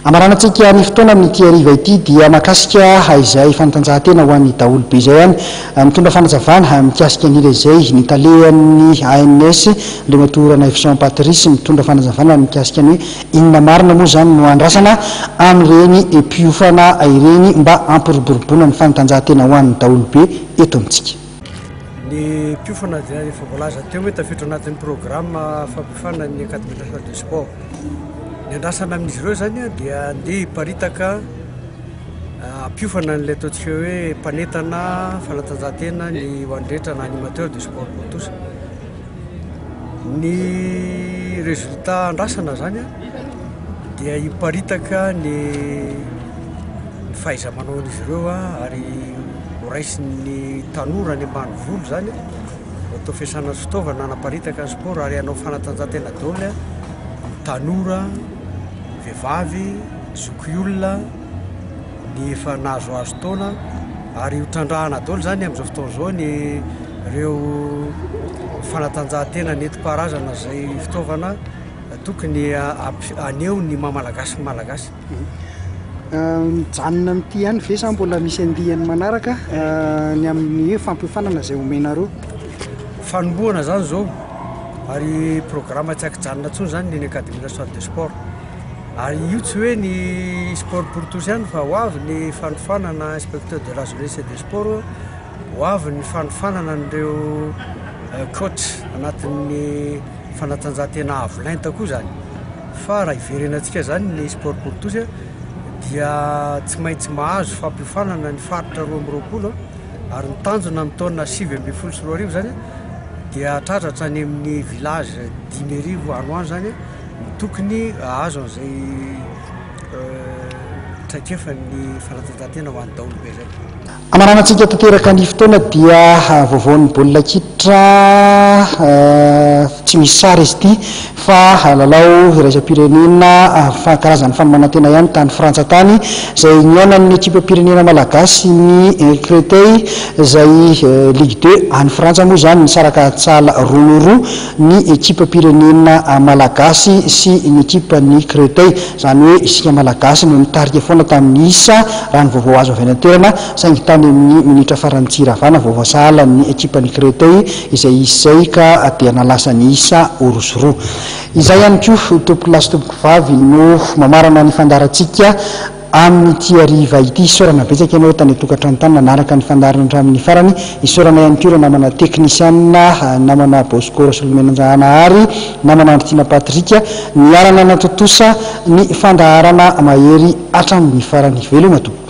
Amaranantsika ny fotoana amin'ity hariva ity dia mahakasika izay fanatanjahantena ho an'ny daholobe izay ihany. Mitondra fanazavana mikasika an'ilay izay ny talehan'ny ANS, Andriamatoa Ranaivoson Patrice, mitondra fanazavana mikasika ny hoe inona marina moa izany no andrasana amin'ireny mpiofana ireny mba hampiroboroboana ny fanatanjahantena ho an'ny daholobe eto amintsika. Ny mpiofana dia efa voalaza teo hoe tafiditra ao anatin'ny programme fampiofanana ny Académie nationale de sport. Ny andrasana amin'izy ireo izany dia andeha hiparitaka hampiofana an'ilay ataontsika hoe mpanentana fanatanjahantena ny ho an'ny rehetra na animateur de sport pour tous. Ny résultat andrasana izany dia hiparitaka ny fahaiza-manaon'izy ireo ary ho raisin'ny tanora any ambanivolo izany ho atao fiasana sy fitaovana hanaparitaka ny sport ary hanao fanatanjahantena daholo ny tanora, ny vehivavy, ny zokiolona, ny efa nahazoazo taona ary ho trandrahana daholo izany amin'izao fotoana izao ny ireo fanatanjahantena nentim-paharazana izay fitaovana tokony haneho ny maha malagasy ny malagasy. Mijanona amin'ity ihany ve sa mbola misy andiany manaraka ny amin'ny hoe fampiofanana izay omenareo? Fanombohana izany izao ary programme tsy ankijanona intsony izany ny eny Académie nationale de sport. Ary io tsy hoe ny sport pour tous ihany fa ho avy ny fanofanana inspecteur de la jeunesse et des sports, ho avy ny fanofanana an'ireo coach anatin'ny fanatanjahantena avo lenta koa izany. Fa raha hiverenantsika izany ny sport pour tous dia tsy maintsy mahazo fampiofanana ny faritra 22 ary ny tanjona amin'ny taona 2019 izany dia hahatratra hatrany amin'ny village 5000 any ho any izany no tokony hahazo an'izay traikefan'ny fanatanjahantena ho an'ny daholobe izay. Hamaranantsika tanteraka ny fotoana dia vaovaon'ny baolina kitra tsy misy sary izy ity fa lalao iraisam-pirenena karazan'ny fanomanan-tena ihany tany Frantsa tany izay nihaonan'ny ekipam-pirenena malagasy sy ny Créteil izay Ligue deux any Frantsa moa izany nisaraka antsala roa no roa ny ekipam-pirenena malagasy sy ny ekipan'ny Créteil. Izany hoe isika Malagasy no nitarika foana tamin'ny isa raha ny vaovao azo avy any an-toerana, saingy tany amin'ny minitra farany tsy hiravana vao voasahala ny ekipan'i Créteil izay isa izay ka dia nahalasa ny isa ho roa sy roa. Izay ihany koa tompokolahy sy tompokovavy no mamarana ny fandaharantsika amin'ity hariva ity. Isaorana betsaka ianao tany an-tokantrano tany nanaraka ny fandaharana hatramin'ny farany. Isaorana ihany koa ireo namana teknisianina, namana Bosco Rasolomenanjanahary, namana Andritiana Patrick, niara-nanatontosa ny fandaharana Mahery hatramin'ny farany. Veloma tompoko.